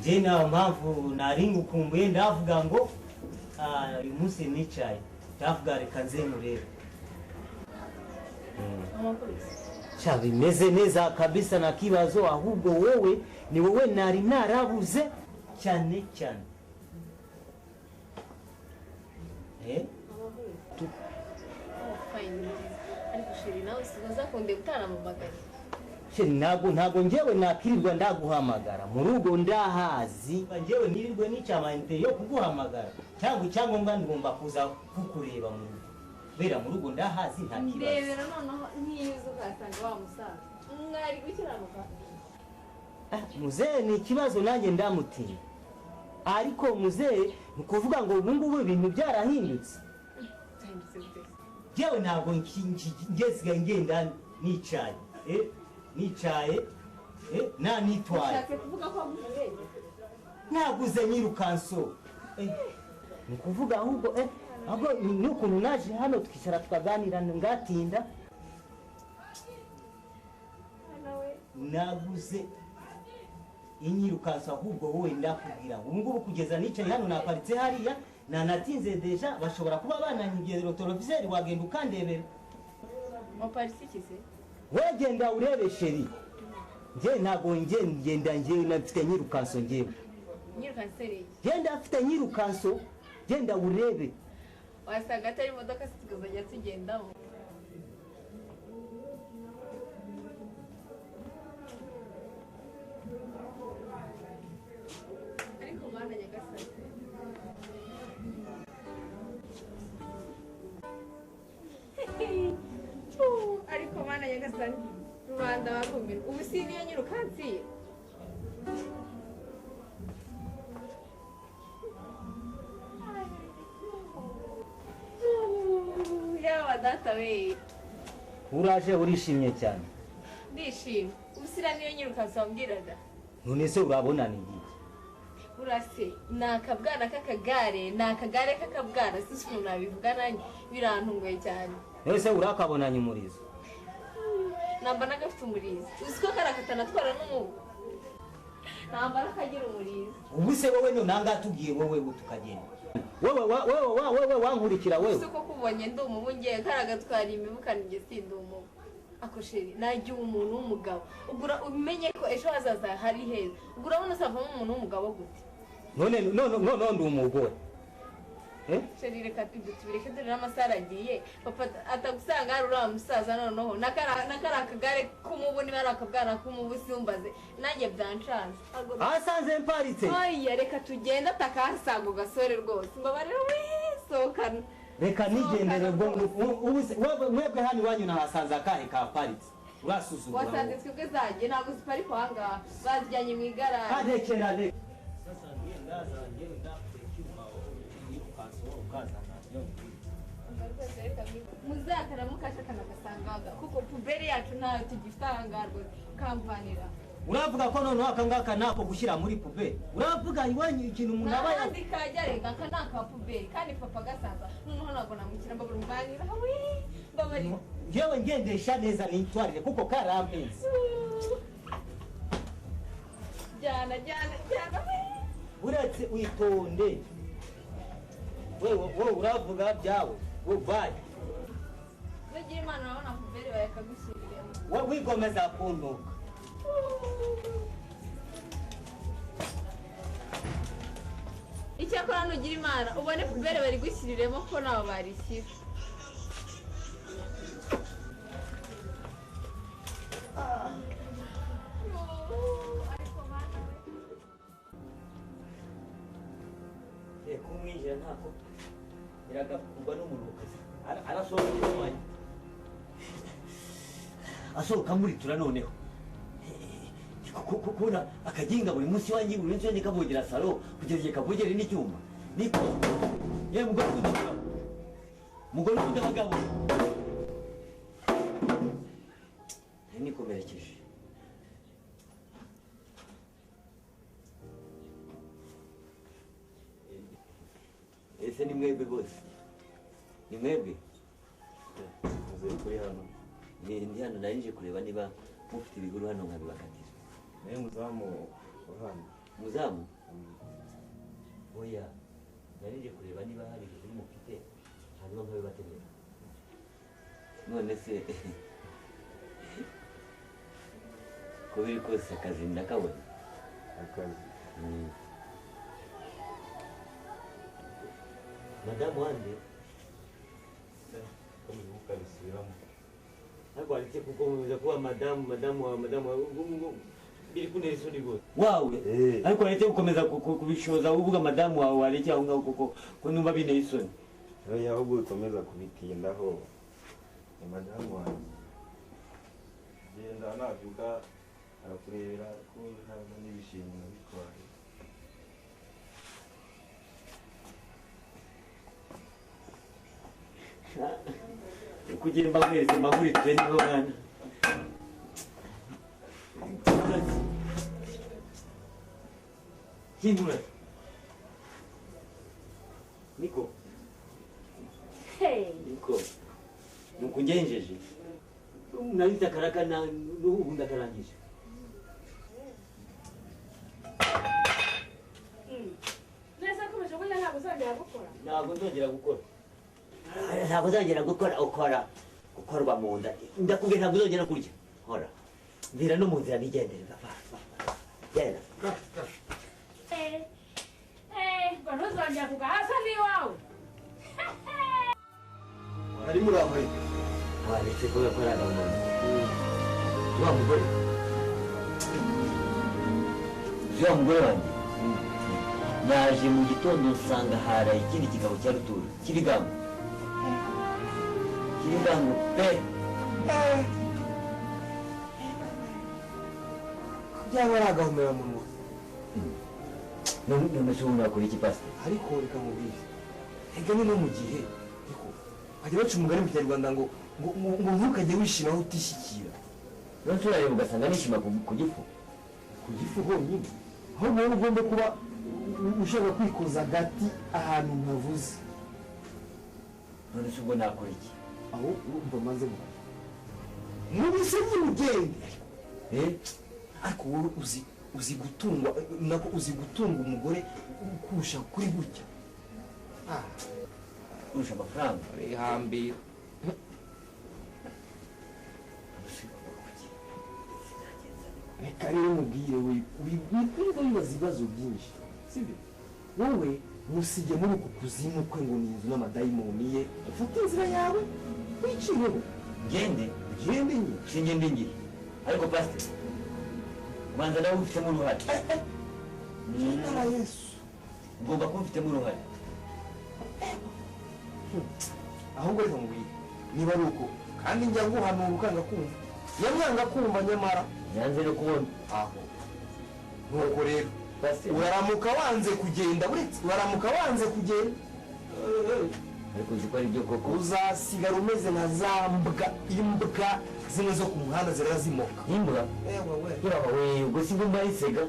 Nje na mpamvu nari ngukumbuye ndavuga ngo uyu munsi nicaye ndavuga reka nze murebe. Sha bimeze neza kabisa na kibazo, ahubwo wowe ni wowe nari narabuze cyane cyane. Ntabwo njyewe nakirirwa ndaguhamagara mu rugo ndahazi, njyewe nirirwe n'icamayinite yo kuguhamagara cyangwa icyangombwa ngomba kuza kukureba mu rugo, kubera mu rugo ndahazi nta kibazo. Ndebera noneho nkiza ukasanga wa musaza mwari gukiranuka. Muzee ni ikibazo nanjye ndamutinya, ariko muzee ni ukuvuga ngo ubu ngubu ibintu byarahindutse. Njyewe ntabwo ngesigaye ngenda nicaye nicaye na nitwaye. Ushatse kuvuga ko waguze? Naguze nyirukanso. Ni ukuvuga ahubwo ahubwo n'ukuntu naje hano twicara tukaganira ngatinda. Naguze inyirukanso ahubwo wowe ndakubwira ubu ngubu kugeza nicaye hano naparitse hariya nanatinze deja, bashobora kuba bananyibye televiseri, wagenda ukandebera. Waparitse iki se? Wagenda urebe sheri. Nje ntago ngenda nje nafite nyirukanso njewe. Nyirukanso iri? Genda afite nyirukanso, genda urebe. Wasanga atari imodoka tukazajya tugendamo. Ariko mwana Nyagasani. Ariko mwana Nyagasani, rubanda bakumirwa. Ubu si niyo nyirukansi? Yawa data we. Uraje urishimye cyane. Ndishimye. Ubu si niyo nyirukansi wambwiraga? None se urabona ni iki? Urase ni akabwana k'akagare, ni akagare k'akabwana, sinzi ukuntu nabivuga nanjye birantunguye cyane. None se urakabonanye umurizo? Namba n'agafite umurizo. Uzi ko kari akatanatwara n'umubu? Namba n'akagira umurizo. Ubu se wowe none aha ngaha tugiye wowe tukagenda. Wewe wankurikira wewe. Uzi ko kubonye ndi umubu ngiye karagatwara imibu kandi njye sindi umubu. Ako sheri najya umuntu w'umugabo. Ugura umenye ko ejo hazaza hari heza. Ugura urabona uzavamo umuntu w'umugabo gute? None none ndi umugore. Sheri reka ibyo tubireke dore n'amasaha aragiye. Papa atagusanga hari uriya musaza noneho n'akari akagare k'umubu niba ari akabwana k'umubu simbaze nanjye byancanze. Asanze mparitse. Oya reka tugende atakahasanga ugasore rwose. Mbabarira we sohokana. Reka nigendere ubwo mwebwe hano iwanyu nahasanze akahe kaparitse. Urasuzugura. Wasanze twebwe zagiye ntabwo ziparikwa aha ngaha bazijyanye mu igaraje. Karekera reka. Sasa ngiye ndaza ngewe ndafite icyuma nyirukanso ukazana muzakara mukashakana agasangaga kuko puberi yacu ntayo tugifite aha ngaha rwose kamvanira. Uravuga ko noneho aka ngaka nako gushyira muri puberi? Uravuga iwanyu ikintu umuntu aba nta kajya reka aka ni aka puberi kandi papa gasanza noneho ntabwo namushyira mbabura umvanira mbabarira. Yewe ngendesha neza nitwarire kuko karampenze. Jyana jyana jyana. Uretse witonde. Wewe uravuga byawe wowe. Nugira Imana urabona puberi bayakagushyirira. Wowe wigomeza kuntuka. Icyakora nugira Imana ubone puberi bari gushyiriremo ko nawe barishyira. Kumwinjira ntako iragakugwa n'umunukazi arasohoka umwanya asohoka muritura noneho kubona akaginga buri munsi wanjye buri munsi wanjye kavogera salo kugeza igihe kavogera n'icyuma niko yewe mugore ukunda abagabo mugore ukunda abagabo nikomerekeje. Ese ni mwebwe bose? Ni mwebwe? Muze kuri hano. Ndi hano nari nje kureba niba mufite ibihuru hano nkabibakatira. Naye muzamu wa hano. Muzamu? Oya, nari nje kureba niba hari ibintu mufite hanyuma nkabibategera. None se ko biri kose akazi ndakabona? Akazi? Madamu wande? Ukabisubiramo. Ntabwo waretse kukomeza kuba madamu madamu wawe madamu wawe biri kuntera isoni rwose. Wawe ariko waretse gukomeza kubishoza uvuga madamu wawe wareke aho ngaho koko ko numva binteye isoni. Oya ahubwo ukomeza kubitindaho ni madamu wanjye. Genda nabyuka arakurebera ko ntabwo n'ibishimwe nabitwaye. Kugira mbahurize mbahurize niho mwana. Hindura. Niko. Hey. Niko. Nukungenjeje. Nalita karaka na n'ubu ndakarangije. Neza komeje kugira ntabwo uzongera gukora. Ntabwo nzongera gukora. Ntabwo uzongera gukora ukora gukorwa mu nda. Ndakubwiye ntabwo uzongera kurya. Hora. Mvira no mu nzira nigendere. Genda. Ngo ntuzongera kugwa hasi n'iwawe. Ari muraho. Waretse ko yakoraga mu nda. Wa mugore. Wa mugore wanjye. Naje mu gitondo nsanga haraye ikindi kigabo cya rutura kirigango. Kirigango pe. Byaba ari agahomamunwa. None se ubu nakora iki pastor? Ariko reka nkubwire. Ega ni no mu gihe niko bajya baca umugani mu Kinyarwanda ngo ngo ntukajye wishima aho utishyikira. None se urareba ugasanga nishima ku gifu? Ku gifu honyine. Aho wowe ugomba kuba ushaka kwikoza agati ahantu ntavuze. None se ubwo nakora iki? Aho urumva maze ngo mubise nyine. Ariko wowe uzi gutungwa nako uzi gutunga umugore ukurusha kuri gutya. Urusha amafaranga. Urihambira. Reka rero mubwire we wikwirirwa wibaza ibibazo byinshi sibyo? Wowe musige muri uku kuzimu kwe ngo ni inzu n'amadayimoni ye, ufate inzira yawe wicireho. Ngende? Ugende nyine. Singende ngiye. Ariko pastor, ubanza nawe ubifitemo uruhare. Jina Yesu. Ugomba kuba ubifitemo uruhare. Ahubwo reka nkubwire niba ari uko kandi njya nguhanura ukanga kumva. Nyamwanga kumva nyamara nyanze no kubona. Aho nuko rero uraramuka wanze kugenda, uretse uraramuka wanze kugenda ariko uzi ko ari byo koko uzasigara umeze nka za mbwa, imbwa zimwe zo ku muhanda zirara zimoka. Imbwa? Ewe we. We ubwo si ngomba isega.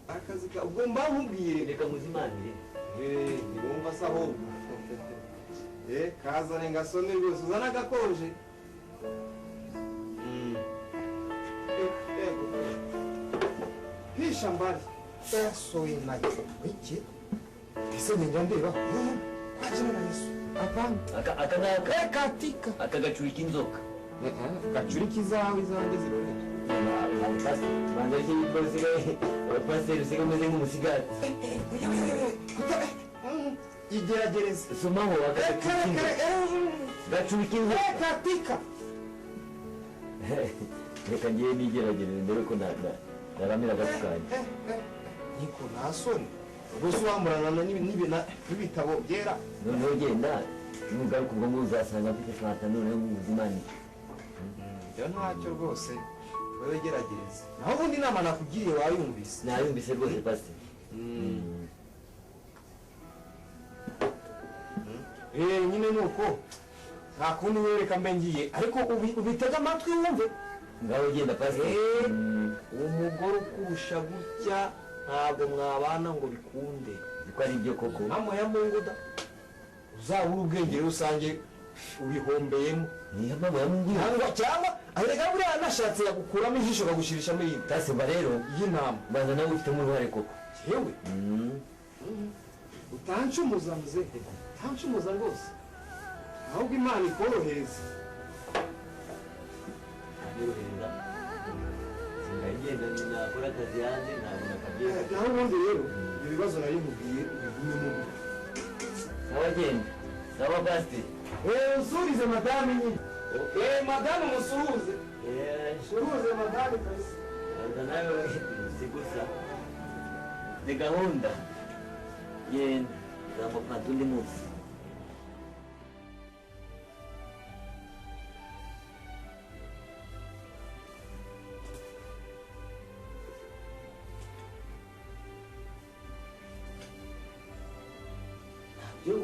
Akazi ka ubwo mba nkubwire reka muzimanire. Ntiwumva se ahubwo. Kazane ngasome rwose uzane agakonje. Hisha mbali. Yasoye nayo. Iki? Ese njya ndeba. Kwa jina la Yesu. Hapana. Aka naka. Katika. Aka gacurika inzoka. Gacurika izawe izanjye zirorera. Banza iki pastor usigaye umeze nk'umusigati. Igeragereze. Somaho aka gacurika inzoka. Gacurika inzoka. Katika. Reka ngiye nigeragereze ndebe ko naramira agafu kanjye. Niko nta soni. Ubwo se wamurana n'ibitabo byera. Noneho genda nugaruka ubwo ngo uzasanga mfite fanta noneho muzimanire. Ibyo ntacyo rwose wowe gerageza. Naho ubundi inama nakugiriye wayumvise. Nayumvise rwose pastor. Nyine nuko nta kundi wereka mbe ngiye ariko ubitega amatwi wumve. Ngaho genda pastor. Umugore ukurusha gutya ntabwo mwabana ngo bikunde. Ko ari byo koko. Amo ya Mungu da. Uzabura ubwenge rusange Ubihombeyemo. Niyo mpamvu yamubwiye. Cyangwa erega buriya anashatse yagukuramo ijisho akagushyirishamo irindi. Tasimba rero y'intama. Banza nawe ufitemo uruhare koko. Yewe. Utancumuza muzehe. Utancumuza rwose. Ahubwo Imana ikorohereza. Yorohereza. Singagenda nakora akazi hanze ntabwo nakabyera. Naho ubundi rero ibyo bibazo nari nkubwiye ubigumemo. Sawa genda. Sawa pasiteri. Usubize madame nyine. Madame musuhuze. Suhuze madame kabisa. Nawe si gusa. Ni gahunda. Genda. Nzamufata undi munsi.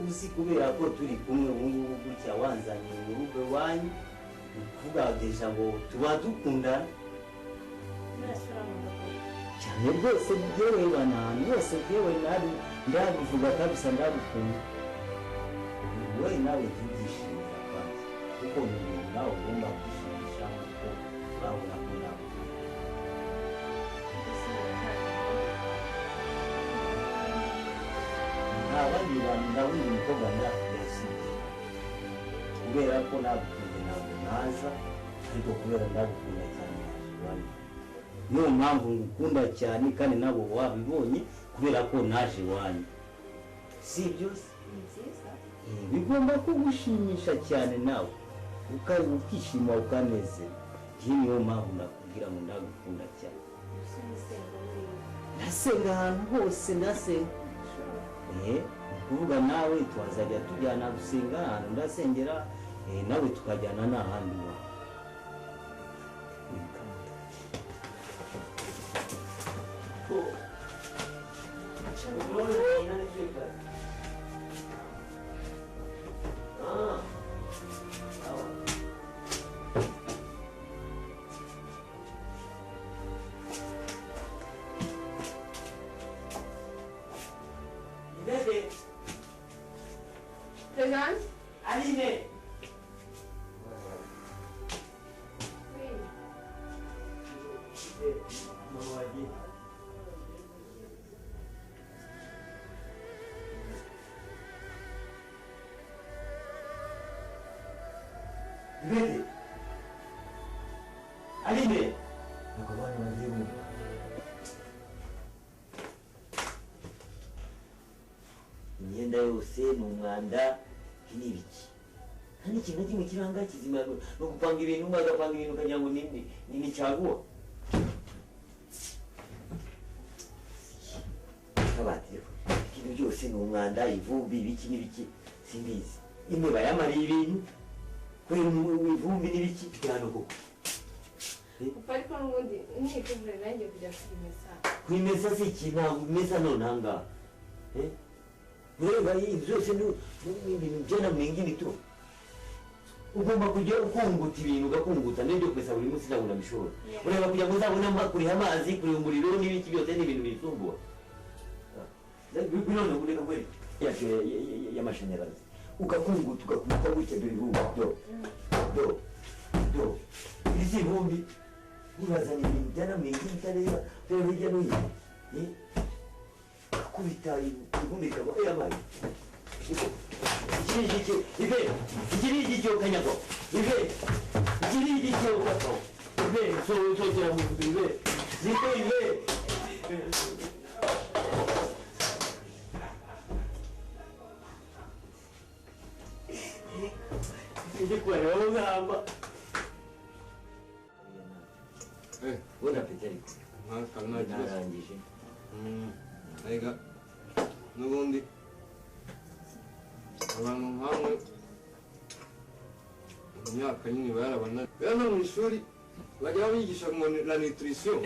Uzi kubera ko turi kumwe ubu ngubu gutya wanzanye mu rugo iwanyu ukugagesha ngo tuba dukundana cyane rwose yewe bana ahantu hose yewe nabi ndabivuga kabisa ndagukunda we nawe tubyishimira kwanza kuko ni ibintu nawe ugomba kwishimisha kuko urabona ko nawe abandi bantu ndabona umukobwa ndakuyasize kubera ko nagukunze ntabwo naza ariko kubera ndagukunda cyane naje iwanyu niyo mpamvu ngukunda cyane kandi nabo wabibonye kubera ko naje iwanyu si ibyo se bigomba kugushimisha cyane nawe ukishima ukanezerwa iyi niyo mpamvu ndakubwira ngo ndagukunda cyane ndasenga ahantu hose ndasenga kuvuga nawe twazajya tujyana gusenga ahantu ndasengera nawe tukajyana n'ahandi wawe Présente. Aline. Oui. Ibete. Aline. Nakabana wazimu. Imyenda yose ni umwanda ni ibiki nta n'ikintu na kimwe kiranga kizima no gupanga ibintu ugapanga ibintu ukagira ngo ni caguwa akabati ibintu byose ni umwanda ivumbi ibiki n'ibiki simbizi imwe bayamariye ibintu kubera ivumbi n'ibiki bihano koko ariko n'ubundi ntikuvure nanjye kujya kwimesa kwimesa si iki ntabwo imesa none aha ngaha ureba inzu yose ni ibintu byana mwingine tu ugomba kujya ukunguta ibintu ugakunguta n'ibyo kwesa buri munsi ntabwo nabishobora ureba kugira ngo uzabone kuriha amazi kuriha umuriro n'ibiki byose ni ibintu bisumbua none ureka kweri y'amashanyarazi ugakunguta ugakunguta gutya dore ivumbi do do do iri si ivumbi urazana ibintu byana mwingine utareba utareba hirya no hino kubita ivumbi ikaba yabaye iki ni igicyo kanyako ive iki ni igicyo gato ive so so so ive ziko ive ije kwa rogamba bon appétit ariko narangije Ega n'ubundi abantu nkamwe mu myaka nyine barabana rero no mu ishuri bajya babigisha ngo la nutrition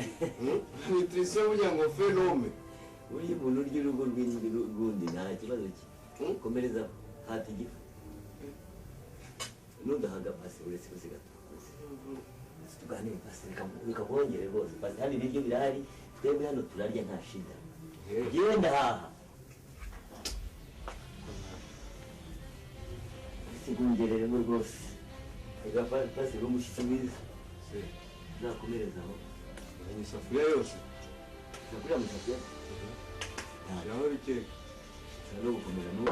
la nutrition burya ngo fait l'homme uriya umuntu urya urugo rw'undi nta kibazo cye komereza hata igifu ntudahaga pasi uretse gusiga tuganire pasi reka nkongere rwose pasi hano ibiryo birahari twebwe hano turarya nta shida yewe ndahaha Sikungereremo rwose. Reka pasiteri w'umushyitsi mwiza. Uzakomereza aho. Mu isafuriya yose. Isafuriya mu isafuriya? Shyiraho bikeya. Ushobora no gukomeza n'ubu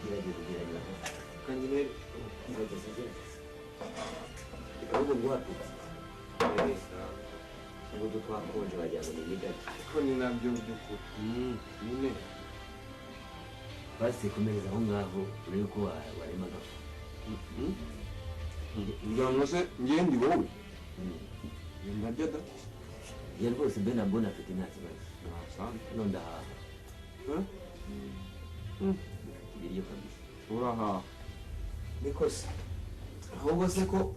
gerageza gerageza. Kandi nere Gerageza gerageza. Reka ahubwo nguhapitse. Ubu twakonje wagira ngo ni imigati. Ariko ni nabyo by'ukuri. Nyine. Pasiteri komereza aho ngaho urebe ko warema agafu. Ngira ngo se njye ndi wowe. Ndarya da. Ya rwose mbe na mbona afite nta kibazo. Hano ndahaha. Mfite ibiryo kabisa. Urahaha. Niko se. Ahubwo se ko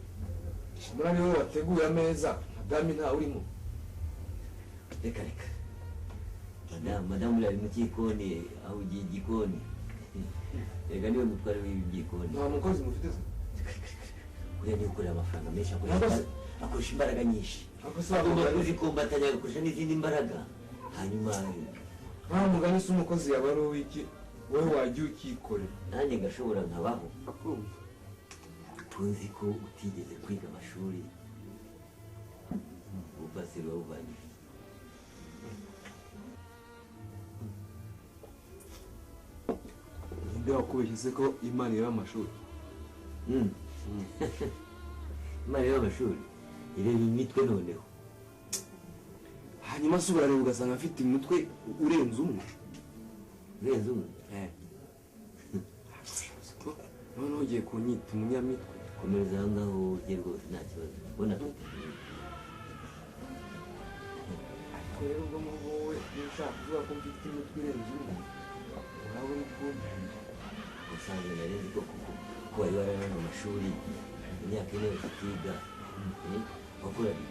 muri ari wowe wateguye ameza, madame ntawe urimo. Reka reka. Madamu ari mu gikoni, aho ugiye igikoni. Reka niwe mutware w'ibyikoni. Nta mukozi mufite se? Kuriya niwe ukorera amafaranga menshi, akoresha imbaraga nyinshi. Agomba kuzikombatanya agakoresha n'izindi mbaraga. Hanyuma nta mugani se umukozi yaba ari uw'iki, wowe wajya ukikorera. Nanjye ngashobora nkabaho. Tuzi ko utigeze kwiga amashuri. Ubupasiteri wabuvanye. Ninde wakubeshye se ko Imana ireba amashuri? Imana ireba amashuri? Ireba imitwe noneho. Hanyuma se urareba ugasanga afite umutwe urenze umwe. Urenze umwe? Noneho ugiye kunyita umunyamitwe. Komereza aho ngaho urye rwose nta kibazo. Ubona afite. Ariko rero ubwo ngubwo wowe niba ushaka kuvuga ko mfite imitwe irenze umwe, uraba uri kumva. Ubusanzwe nari nzi ko kuko wari wararana amashuri imyaka ine yose utiga, wakoraga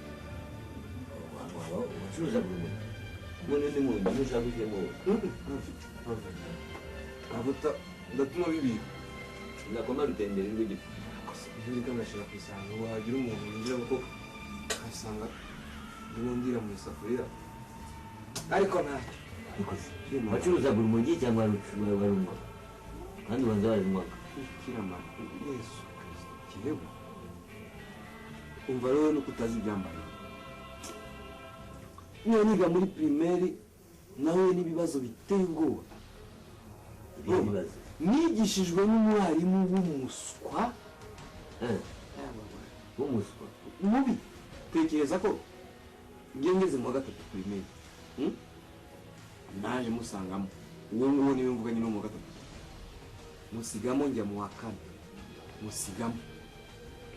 waba ucuruza buri muntu. Ubundi ni mu nzu ushaka ujyemo wowe. Avuta ndatuma bibika. Nakoma rutenderi rw'igifu. Ibyo bika ngashyira ku isahani, wagira umuntu winjira kuko akasanga ndimo ndira mu isafuriya. Ariko ntacyo. Wacuruzaga urumogi cyangwa warunywaga? Kandi ubanza warunywaga. Kiramana, Yesu Kristo, kirewe. Umva rero nuko utazi ibyambaye. Niba niga muri primaire nahuye n'ibibazo biteye ubwoba. Ibibazo? Nigishijwe n'umwarimu w'umuswa. W'umuswa? Mubi. Tekereza ko ngiye ngeze mu wa gatatu primaire. Naje musangamo. Uwo nguwo niwe mvuga nyine mu wa gatatu. Musigamo njya mu wa kane. Musigamo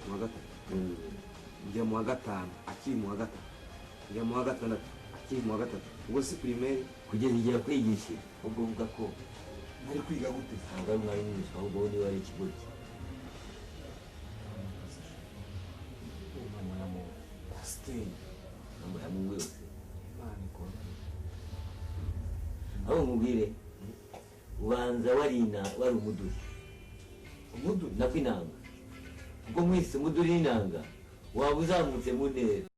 mu wa gatatu. Njya mu wa gatanu akiri mu wa gatatu. Njya mu wa gatandatu akiri mu wa gatatu. Ubwo si primaire. Kugeza igihe akwigishije ubwo uvuga ko nari kwiga gute? Ntabwo ari umwarimu w'umuswa ahubwo wowe niwe wari ikigoryi. Pasiteri. Mama ya Mungu yose. Imana ikora. Aho nkubwire ubanza warina wari umuduri. Umuduri? Nako inanga. Ubwo mwise umuduri n'inanga waba uzamutse mu ntera.